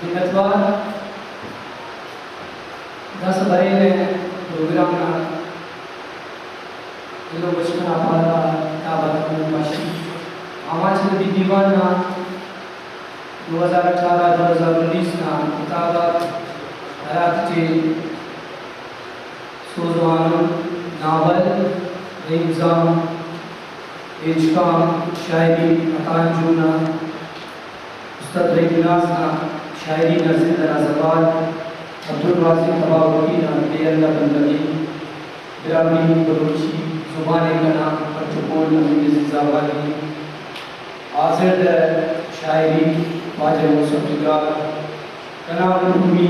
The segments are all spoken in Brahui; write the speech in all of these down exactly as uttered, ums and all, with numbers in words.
منتوار۔ داسہ برینہ پروگرام نا ایلو بچک ئنا پارہ کتاب آتا مون پاشی۔ آماچ ادبی دیوان نا دو ہزار اٹھارہ دو ہزار انیس نا کتاب آک، ہراتیٹی سوز و ہانو، ناول، رحیم زام، ہیچکام، شاعری عطا انجم نا، استاد رحیم ناز نا شاعری نا زند ئنا زوال، عبدالرازق کبابکی نا بے اللہ بندغی، براہوئی بلوچی زبان ءِ کنا پٹ و پول نا مونی زندہ بادی، آزرد شاعری خواجہ یوسف نگار، کنا قومی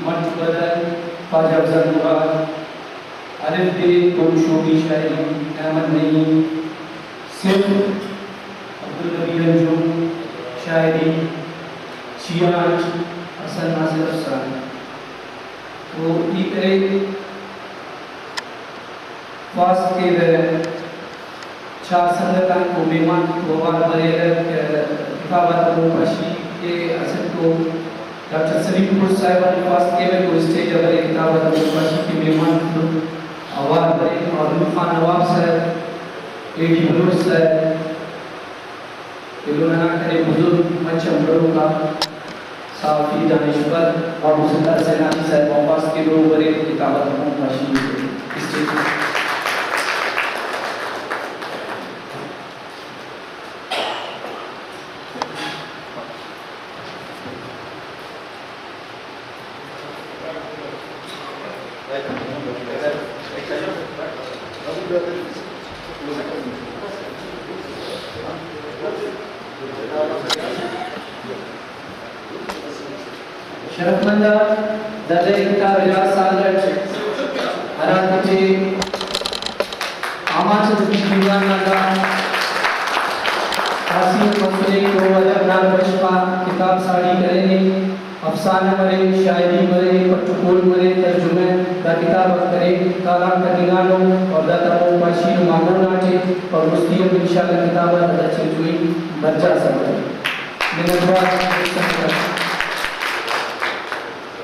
مٹ بدل خواجہ افضل مراد، الف بے گل شومی شاعری احمد نعیم، صفر عبدالنبی انجم شاعری، چیانٹ حسن ناصر افسانہ۔ تو ای پرے خواست کیوہ چار سنگت آک و مہمان تو اوار بریرہ کہ کتاب آتا مون پاشی تے اسٹ تو ڈاکٹر سلیم پور صاحب آن خواست کیوہ تو اسٹیج آ برے کتاب آتا مون پاشی تے مہمان تون اوار برے اور نور خان نواب صاحب، اے ڈی بلوچ صاحب، ایلو ننا کنے بزرگ مچ آن بروک آ صحافی دانشور بابو ستار سیلانی صاحب آن خواست کہ ایلو برے کتاب آتا مون پاشی اسٹیج۔ شرفمند آک، دا دے کتاب ارا سال اٹ ہراتیٹی آماچ ادبی دیوان نا دا تاثیر مسنے کہ او ادب نا بشخ آ کتاب ساڑی کرینے، افسانہ مرے، شاعری مرے، پٹ و پول مرے، ترجمہ دا کتاب آک کرے، تالان کننگانو اور دا تا مون پاشی نما مون آٹے اور مستی ہم انشاءاللہ کتاب آتا دا چنچوئی برجا سفر۔ منتوار۔